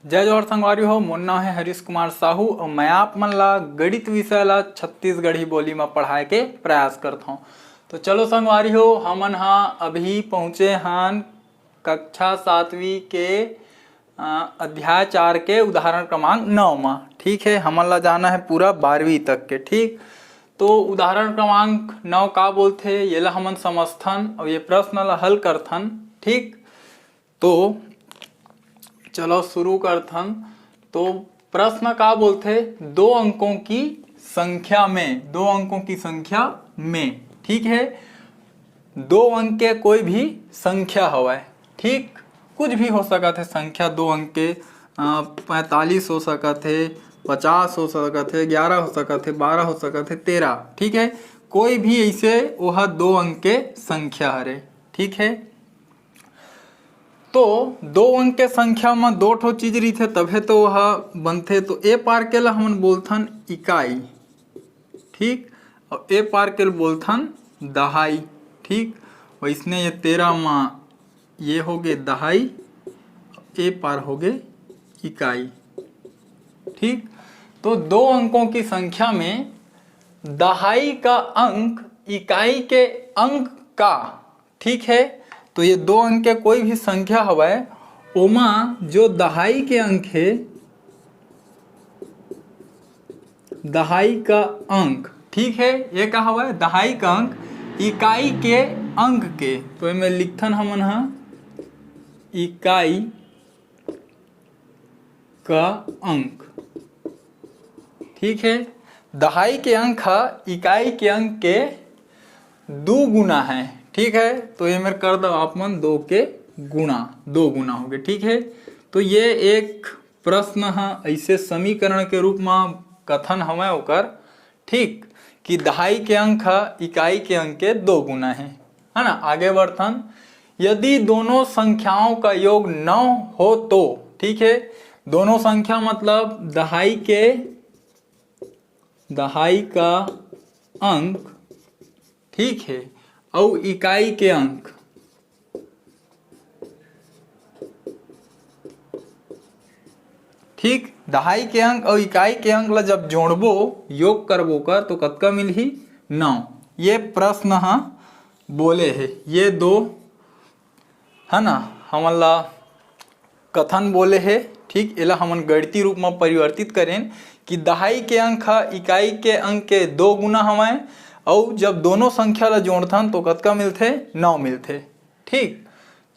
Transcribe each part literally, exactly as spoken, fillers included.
जय जोहार संगवारी हो, मोर नाम है हरीश कुमार साहू और मैं आप मन ला गणित विषय ला छत्तीसगढ़ी बोली में पढ़ाए के प्रयास करत हूँ। तो चलो संगवारी हो, हमन हा अभी पहुँचे हन कक्षा सातवीं के, अ, अध्याय चार के उदाहरण क्रमांक नौ में। ठीक है, हमन ला जाना है पूरा बारहवीं तक के। ठीक, तो उदाहरण क्रमांक नौ का बोलथे, ये ला हमन समझथन और ये प्रश्न ला हल करथन। ठीक, तो चलो शुरू करथन। तो प्रश्न का बोलथे, दो अंकों की संख्या में, दो अंकों की संख्या में, ठीक है, दो अंक के कोई भी संख्या हवय, ठीक, कुछ भी हो सकत है संख्या, दो अंक के, अ, पैंतालीस हो सकत है, पचास हो सकत है, ग्यारह हो सकत है, बारह हो सकत है, तेरह, ठीक है, कोई भी ऐसे वह दो अंक के संख्या हरे, ठीक है। तो दो अंक के संख्या में दो ठो चीज रहिथे तभे तो वह बनथे। तो ए पार के ला हमन बोलथन इकाई, ठीक, और ए पार के ला बोलथन दहाई, ठीक। वैसने ये तेरह में ये हो गए दहाई, ए पार हो गए इकाई, ठीक। तो दो अंकों की संख्या में दहाई का अंक इकाई के अंक का, ठीक है। तो ये दो अंक के कोई भी संख्या हवय, ओमा जो दहाई के अंक है, दहाई का अंक, ठीक है, ये का हवय, दहाई का अंक, इकाई के अंक के। तो एमे लिखथन हमन हा इकाई का अंक, ठीक है। दहाई के अंक हा इकाई के अंक के दो गुना है, ठीक है। तो ये मेर कर दो आप मन, दो के गुना, दो गुना हो गए, ठीक है। तो ये एक प्रश्न हा ऐसे समीकरण के रूप में कथन हवय ओकर, ठीक, कि दहाई के अंक हा इकाई के अंक के दो गुना है, है ना। आगे बढ़थन, यदि दोनों संख्याओं का योग नौ हो तो, ठीक है, दोनों संख्या मतलब दहाई के, दहाई का अंक, ठीक है, अउ इकाई के अंक, ठीक, दहाई के अंक अउ इकाई के अंक ला जब जोड़बो, योग करबो कर, तो कतका मिलही? नौ। ये प्रश्न हा बोले हे, ये दो, है ना, हमन ला कथन बोले हे, ठीक, एला हमन गणितीय रूप में परिवर्तित करेन कि दहाई के अंक हा इकाई के अंक के दो गुना हवय, अउ जब दोनों संख्या ला जोड़थन तो कतका मिलथे? नौ मिलथे, ठीक।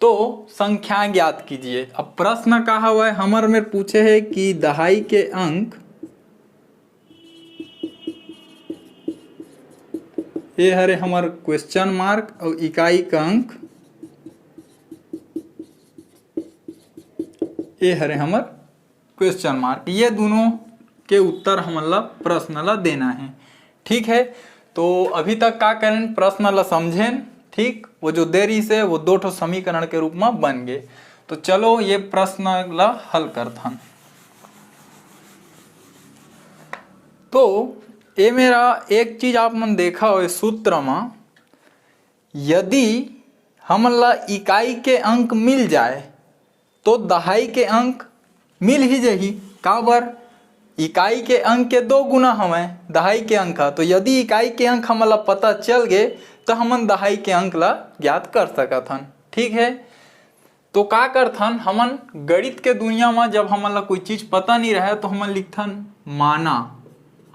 तो संख्या ज्ञात कीजिए। अब प्रश्न का हवय, हमर मेर पूछे हे कि दहाई के अंक, ये हरे हमर क्वेश्चन मार्क, अउ इकाई का अंक, ये हरे हमर क्वेश्चन मार्क। ये दोनों के उत्तर हमन ला प्रश्न ला देना है, ठीक है। तो अभी तक का करेन, प्रश्न ला समझेन, ठीक, वो जो दे रहिस हे वो दो ठो समीकरण के रूप में बन गए। तो चलो ये प्रश्न ला हल करथन। तो ये मेर एक चीज आप मन देखा हो सूत्र में, यदि हमन ला इकाई के अंक मिल जाए तो दहाई के अंक मिल ही जही। काबर? इकाई के अंक के दो गुना हवय दहाई के अंक ह। तो यदि इकाई के अंक हमन ला पता चल गे, तो हमन दहाई के अंक ला ज्ञात कर सकत हन। ठीक है, तो का करथन हमन, गणित के दुनिया म जब हमन ला कोई चीज पता नहीं रहे, तो हमन लिखथन माना।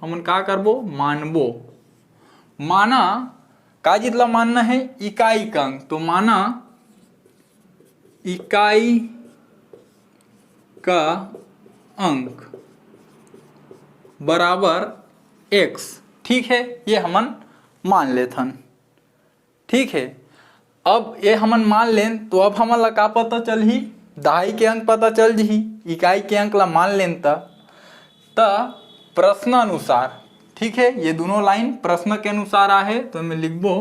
हमन का करबो? मानबो। माना का चीज ला मानना है? इकाई का अंक। तो माना इकाई का अंक बराबर एक्स। ठीक है, ये हमन मान लेथन। ठीक है, अब ये हमन मान लेन, तो अब हमन ला का पता चलही? दहाई के अंक पता चल जही, इकाई के अंक ला मान लेन त। त प्रश्न अनुसार, ठीक है, ये दोनों लाइन प्रश्न के अनुसार आहे, तो मैं लिखबो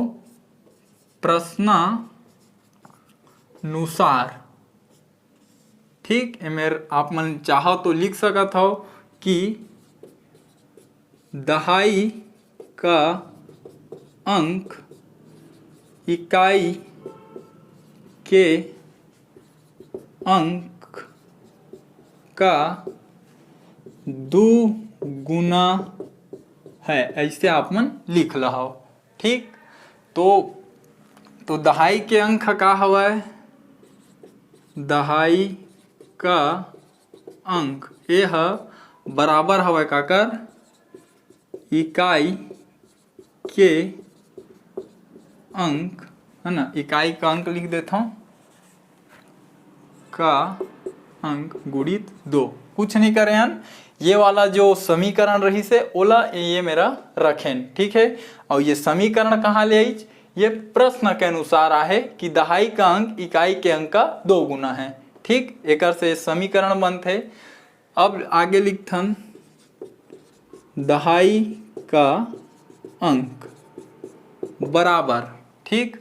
प्रश्नानुसार। ठीक, एमेर आप मन चाहो तो लिख सकत हो कि दहाई का अंक इकाई के अंक का दू गुना है, ऐसे आप मन लिख लहव। ठीक, तो तो दहाई के अंक का हवय? दहाई का अंक ए ह बराबर हवय काकर? इकाई के अंक, है ना, इकाई का अंक लिख देथव, का अंक गुणित दो। कुछ नहीं करे हन, ये वाला जो समीकरण रहिस हे ओला ये मेरा रखेन, ठीक है। और ये समीकरण कहाँ ले आइच? ये प्रश्न के अनुसार आहे कि दहाई का अंक इकाई के अंक का दो गुना है। ठीक, एकर से समीकरण बनथे। अब आगे लिखथन, दहाई का अंक बराबर, ठीक,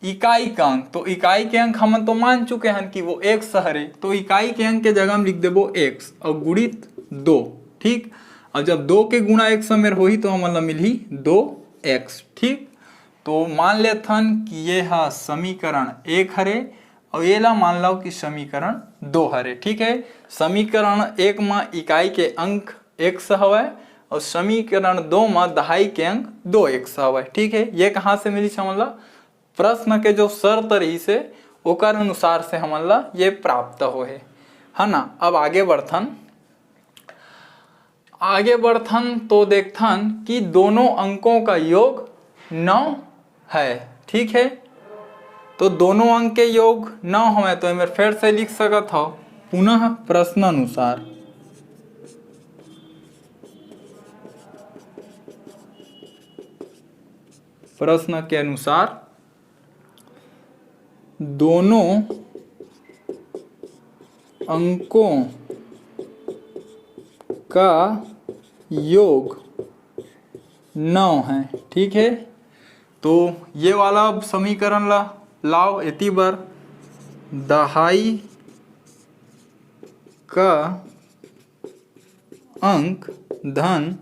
इकाई का अंक। तो इकाई के अंक हमन तो मान चुके हन कि वो एक्स हरे, तो इकाई के अंक के जगह हम लिख देबो एक्स और गुणित दो। ठीक, अब जब दो के गुणा एक्स मेर होही तो हमन ला मिलही दो एक्स। ठीक, तो मान लेथन कि ये ह समीकरण एक हरे और ये ला मान लो कि समीकरण दो हरे। ठीक है, समीकरण एक म इकाई के अंक एक्स हवय और समीकरण दो म दहाई के अंक दो एक्स हवय। ठीक है, ये कहाँ से मिलिस हमन ला? प्रश्न के जो शर्त रहिस हे ओकर अनुसार से हमन ला ये प्राप्त होहे, है ना। अब आगे बढ़थन, आगे बढ़थन तो देखथन कि दोनों अंकों का योग नौ है। ठीक है, तो दोनों अंक के योग नौ हवय, तो एमेर फेर से लिख सकत हव, पुनः प्रश्न अनुसार, प्रश्न के अनुसार दोनों अंकों का योग नौ है। ठीक है, तो ये वाला अब समीकरण ला लाओ एती बर, दहाई का अंक धन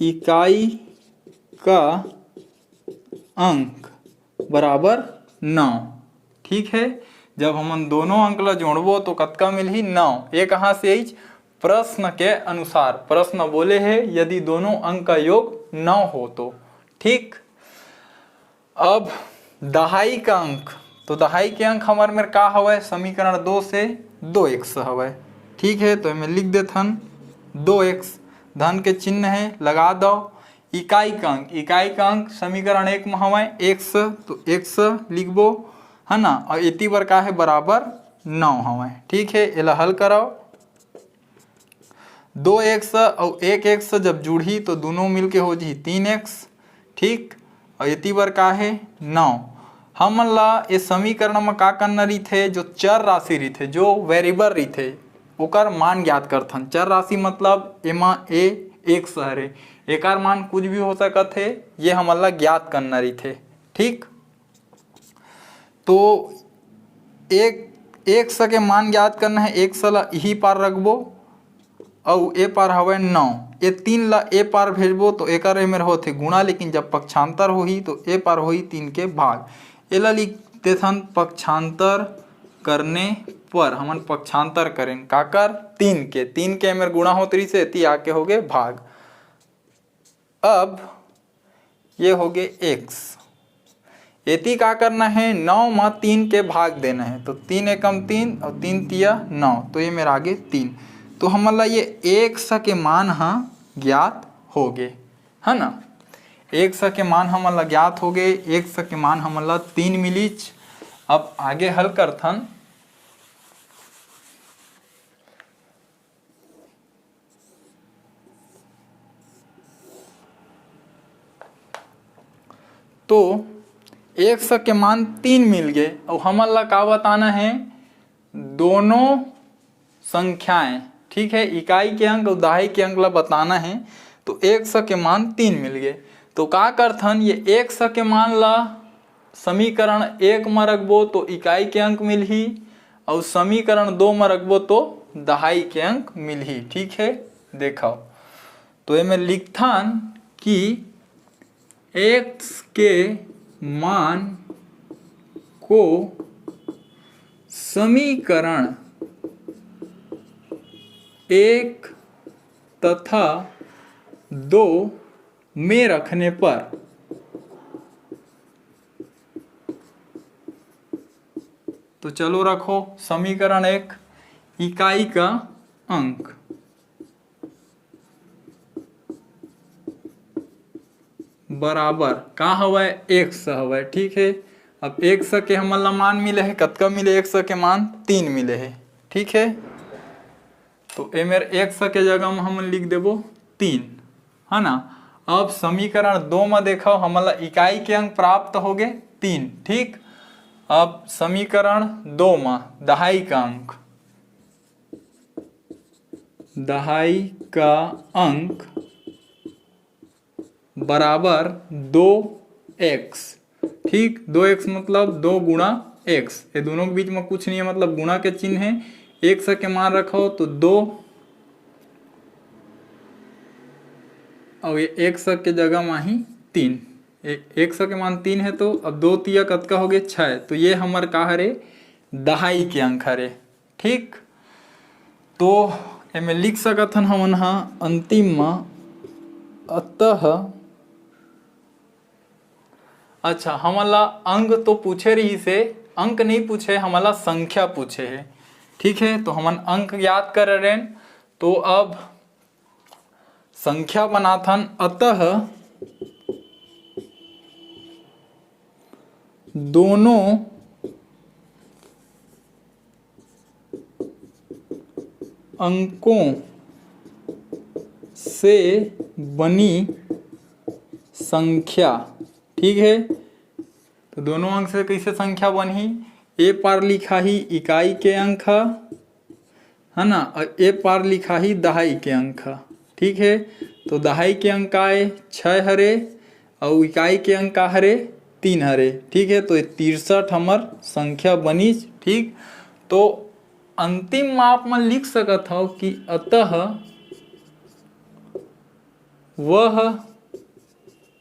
इकाई का अंक बराबर नौ। ठीक है, जब हमन दोनों अंक ला जोड़बो तो कतका मिलही? नौ। ये कहाँ से आइच? प्रश्न के अनुसार, प्रश्न बोले हे यदि दोनों अंक का योग नौ हो तो। ठीक, अब दहाई का अंक, तो दहाई के अंक हमर मेर का हवय? समीकरण दो से दो एक्स हवय। ठीक है, तो एमे लिख देथन दो एक्स, धन के चिन्ह है, लगा दो। इकाई का अंक, इकाई का अंक समीकरण एक में हवय एक्स, तो एक्स लिखबो, है ना, और एती बर का है? बराबर नौ हवय। ठीक है, एला हल कराओ। दो एक्स अउ एक एक्स जब जुड़ही तो दोनों मिलके हो जही तीन एक्स। ठीक, अउ एती बर का हे? नौ। हमन ला ए समीकरण म का करना रहिथे? जो चर राशि रहिथे, जो वेरिएबल रहिथे, ओकर मान ज्ञात करथन। चर राशि मतलब एमा ए एक्स हरे, एकर मान कुछ भी हो सकत हे, ये हमन ला ज्ञात करना रहिथे। ठीक, तो एक, एक्स के मान ज्ञात करना है, एक्स ला इही पार रखबो, अउ ए पार हवय नौ, ए तीन ला ए पार भेजबो तो एकर ए मेर होथे गुणा, लेकिन जब पक्षांतर होही तो ए पार होही तीन के भाग। एला लिख देथन पक्षांतर करने पर, हमन पक्षांतर करेन काकर? तीन के, तीन के ए मेर गुणा होत रहिसे, एती आके होगे भाग। अब ये होगे एक्स। एती का करना है? नौ म तीन के भाग देना है, तो तीन एकम तीन अउ तीन तिया नौ, तो ये मेर आगे तीन। तो हमन ला ये एक्स के मान ह ज्ञात होगे, है ना? एक्स के मान हमन ला ज्ञात होगे, एक्स के मान हमन ला तीन मिलिच। अब आगे हल करथन। तो एक्स के मान तीन मिल गे, अउ हमन ला का बताना है? दोनों संख्याएं, ठीक है, इकाई के अंक अउ दहाई के अंक ला बताना है। तो एक्स के मान तीन मिल गे, तो का करथन, ये एक्स के मान ला समीकरण एक म रखबो तो इकाई के अंक मिलही, अउ समीकरण दो म रखबो तो दहाई के अंक मिलही। ठीक है, देखो, तो एमे लिखथन कि एक्स के मान को समीकरण एक तथा दो में रखने पर। तो चलो रखो, समीकरण एक, इकाई का अंक बराबर का हवय? एक्स हवय। ठीक है, अब एक्स के हमन ला मान मिले है, कतका मिले? एक्स के मान तीन मिले है। ठीक है, तो ए मेर एक्स के जगह में हमन लिख देबो तीन, है ना। अब समीकरण दो में देखो, हमन ला इकाई के अंक प्राप्त हो गए तीन। ठीक, अब समीकरण दो में दहाई का अंक, दहाई का अंक बराबर दो एक्स। ठीक, दो एक्स मतलब दो गुणा एक्स, ये दोनों के बीच में कुछ नहीं है, मतलब गुणा के चिन्ह है। एक्स के मान रखो तो दो, और ये एक्स के जगह में ही तीन। एक्स के मान तीन है, तो अब दो तिया कतका हो गए? छः। तो ये हमर का हरे? दहाई के अंक हरे। ठीक, तो एमे लिख सकत हन हमन हा अंतिम मा, अतः, अच्छा, हमन ला अंक तो पूछे रहिस हे, अंक नहीं पूछे, हमन ला संख्या पूछे हे। ठीक है, तो हमन अंक याद कर रहे हैं, तो अब संख्या बनाथन। अतः दोनों अंकों से बनी संख्या। ठीक है, तो दोनों अंक से कैसे संख्या बनही? ए पार लिखाही इकाई के अंक ह, है ना, और ए पार लिखाही दहाई के अंक ह। ठीक है, तो दहाई के अंक आए छः हरे, और इकाई के अंक का हरे? तीन हरे। ठीक है, तो ये तिरसठ हमर संख्या बनीच। ठीक, तो अंतिम में आप मन लिख सकत हव कि अतः वह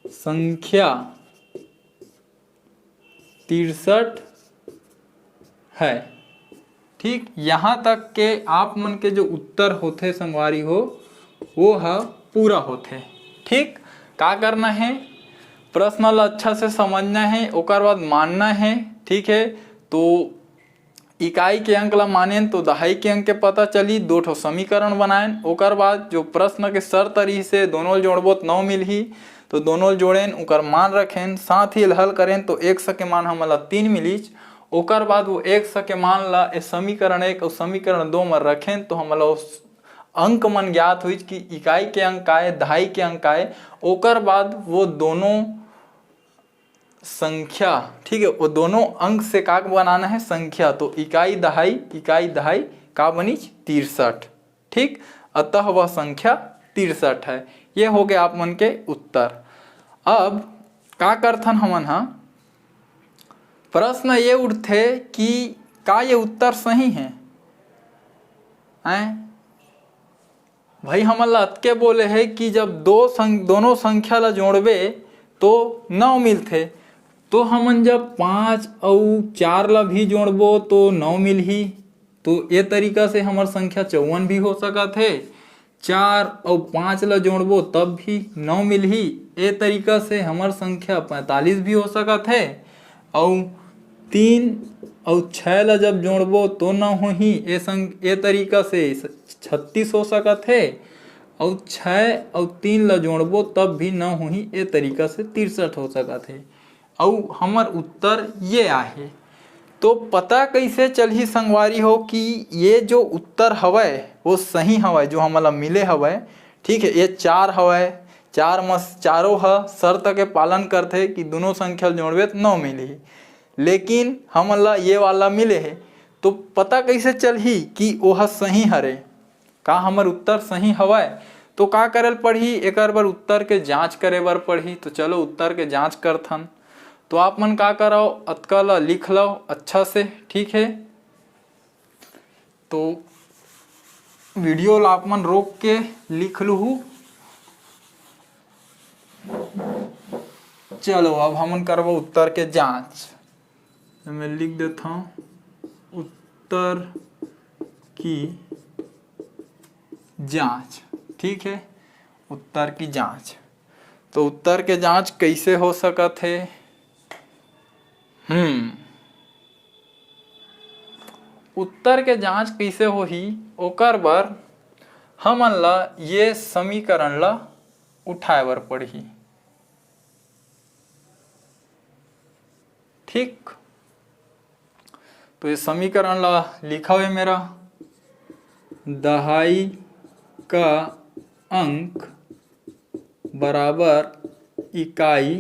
संख्या तिरसठ है। ठीक, यहाँ तक के आप मन के जो उत्तर होथे संगवारी हो, वो ह पूरा होथे। ठीक, का करना है? प्रश्न ला अच्छा से समझना है, ओकर बाद मानना है। ठीक है, तो इकाई के अंक ला मानेन तो दहाई के अंक के पता चली, दो ठो समीकरण बनाएन, ओकर बाद जो प्रश्न के शर्त रहिस हे, दोनों ल जोड़बो त नौ मिलही, तो दोनों ल जोड़ेन, ओकर मान रखेन, साथ ही ल हल करेन तो एक्स के मान हमन ला तीन मिलिच। ओकर बाद वो एक्स के मान ला ए समीकरण एक अउ समीकरण दो म रखेन तो हमन ला उस अंक मन ज्ञात होइच कि इकाई के अंक आए, दहाई के अंक आए। ओकर बाद वो दोनों संख्या, ठीक है, वो दोनों अंक से का बनाना है? संख्या। तो इकाई दहाई, इकाई दहाई का बनीच? तिरसठ। ठीक, अतः वह संख्या तिरसठ है। ये हो गया आप मन के उत्तर। अब का करथन हमन हा, प्रश्न ये उठथे कि का ये उत्तर सही है? हैं? भाई, हमन ला अतके बोले हे कि जब दो संग-, दोनों संख्या ला जोड़बे तो नौ मिलथे, तो हमन जब पाँच अउ चार ला भी जोड़बो तो नौ मिलही। तो ए तरीका से हमर संख्या चौवन भी हो सकत हे। चार अउ पाँच ला जोड़बो तब भी नौ मिलही। ए तरीका से हमर संख्या पैंतालीस भी हो सकत हे। अउ तीन अउ छः ला जब जोड़बो तो नौ होही। ए संग, ए तरीका से छत्तीस हो सकत हे। अउ छः अउ तीन ला जोड़बो तब भी नौ होही। ए तरीका से तिरसठ हो सकत हे। अउ हमर उत्तर ये आहे। तो पता कइसे चलही संगवारी हो कि ये जो उत्तर हवय वो सही हवय, जो हमन ला मिले हवय? ठीक है, ये चार हवय, चार म चारों ह शर्त के पालन करथे कि दोनों संख्या ल जोड़बे त नौ मिलही, लेकिन हमन ला ये वाला मिले हे, तो पता कइसे चलही कि ओह सही हरे? का हमर उत्तर सही हवय? तो का करे ल पड़ही? एकर बर उत्तर के जांच करे बर पड़ही। तो चलो उत्तर के जांच करथन। तो आप मन का करव, अतका ल लिख लव अच्छा से, ठीक है। तो वीडियो ला आप मन रोक के लिख लूहू। चलो अब हमन करबो उत्तर के जांच। मैं लिख देता हूँ, उत्तर की जांच, ठीक है, उत्तर की जांच। तो उत्तर के जांच कैसे हो सकत है? हम्म, उत्तर के जांच कैसे होही, ओकर बर हमन ला ये समीकरण ला उठाए बर पड़ही। ठीक, तो ये समीकरण ला लिखा हुआ है मेरा, दहाई का अंक बराबर इकाई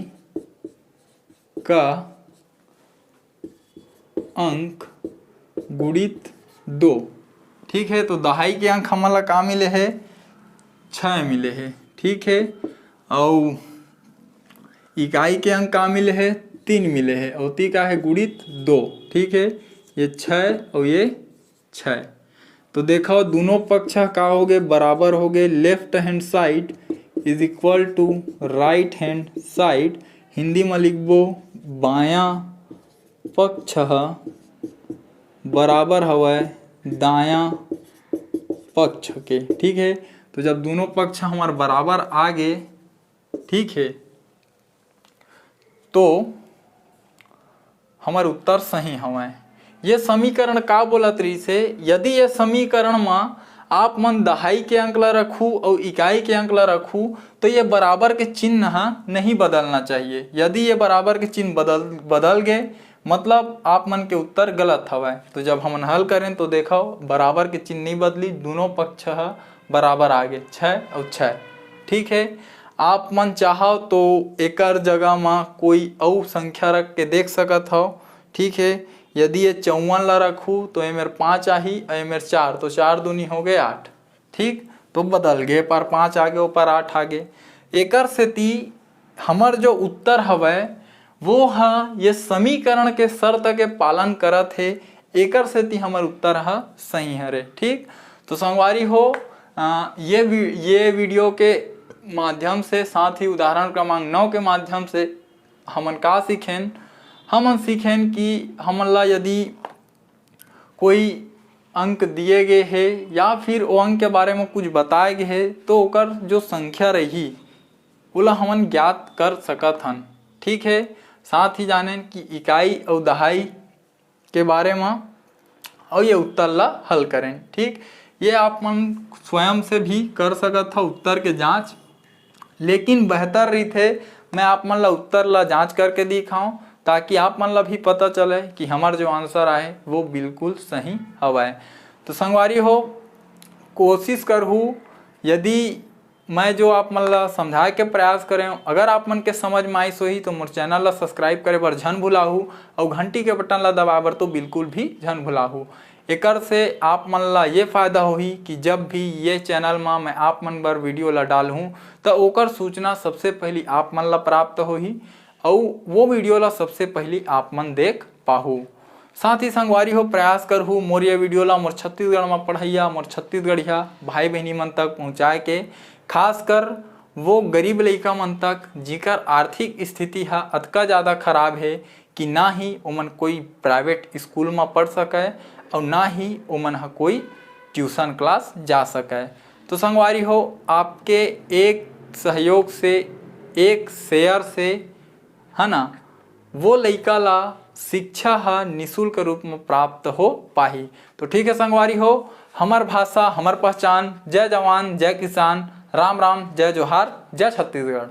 का अंक गुणित दो। ठीक है, तो दहाई के अंक हमन ला का मिले है? छः मिले है। ठीक है, अउ इकाई के अंक का मिले है? तीन मिले है। अउ ती का है? गुणित दो। ठीक है, ये छः और ये छः। तो देखो, दोनों पक्ष का हो गए, बराबर हो गए। Left hand side is equal to right hand side, Hindi में लिखबो, बायां पक्ष ह बराबर हवय दायां पक्ष के। ठीक है, तो जब दोनों पक्ष हमार बराबर आ गए, ठीक है, तो हमर उत्तर सही हवय। ये समीकरण का बोलत रहिस हे? यदि ये समीकरण म आप मन दहाई के अंक ला रखू अउ इकाई के अंक ला रखू, तो ये बराबर के चिन्ह ह नहीं बदलना चाहिए। यदि ये बराबर के चिन्ह बदल बदल गए, मतलब आप मन के उत्तर गलत हवय। तो जब हमन हल करें तो देखो, बराबर के चिन्ह नहीं बदली, दोनों पक्ष ह बराबर आ गे, छः अउ छः। ठीक है, आप मन चाहव तो एकर जगह म कोई अउ संख्या रख के देख सकत हव। ठीक है, यदि ये चौवन ला रखू तो एमेर पाँच आही अउ एमेर चार, तो चार दूनी हो गए आठ। ठीक, तो बदल गए, पर पाँच आ गए, ऊपर आठ आ गए। एकर सेती हमर जो उत्तर हवय वो ह ये समीकरण के शर्त के पालन करत हे, एकर सेती हमर उत्तर ह सही हरे। ठीक, तो संगवारी हो, अ, ये वी-, ये वीडियो के माध्यम से, साथ ही उदाहरण क्रमांक नौ के माध्यम से हमन का सीखेन? हमन सीखेन कि हमन ला यदि कोई अंक दिए गए हे या फिर वो अंक के बारे में कुछ बताए गए हे, तो ओकर जो संख्या रही, ओला हमन ज्ञात कर सकत हन। ठीक है, साथ ही जानेन कि इकाई अउ दहाई के बारे में, अउ ये उत्तर ला हल करें। ठीक, ये आप मन स्वयं से भी कर सकत हो उत्तर के जांच, लेकिन बेहतर रीत है मैं आप मन ला उत्तर ला जांच करके दिखाऊं, ताकि आप मन ला भी पता चले कि हमार जो आंसर आए वो बिल्कुल सही हवाए। तो संगवारी हो, कोशिश करहू, यदि मैं जो आप मन ला समझाए के प्रयास करें, अगर आप मन के समझ में आइस होही तो मोर चैनल ला सब्सक्राइब करे बर झन भुलाहू, अउ घंटी के बटन ला दबाए बर तो बिल्कुल भी झन भुलाहू। एकर से आप मन ला ये फायदा होही कि जब भी ये चैनल मा मैं आप मन बर वीडियो ला डालहूँ, त ओकर सूचना सबसे पहली आप मन ला प्राप्त होही, अउ वो वीडियो ला सबसे पहली आप मन देख पाहू। साथ ही संगवारी हो, प्रयास करहू मोर ये वीडियो ला मोर छत्तीसगढ़ मा पढ़ैया, मोर छत्तीसगढ़िया भाई बहिनी मन तक पहुँचाए के, खासकर वो गरीब लइका मन तक, जिकर आर्थिक स्थिति हा अतका ज़्यादा खराब हे कि ना ही ओमन कोई प्राइवेट स्कूल मा पढ़ सके अउ ना ही ओमन हा कोई ट्यूशन क्लास जा सके। तो संगवारी हो, आपके एक सहयोग से, एक शेयर से, है ना, वो लइका ला शिक्षा ह निशुल्क रूप में प्राप्त हो पाही। तो ठीक है संगवारी हो, हमर भाषा, हमर पहचान। जय जवान, जय किसान, राम राम, जय जोहार, जय छत्तीसगढ़।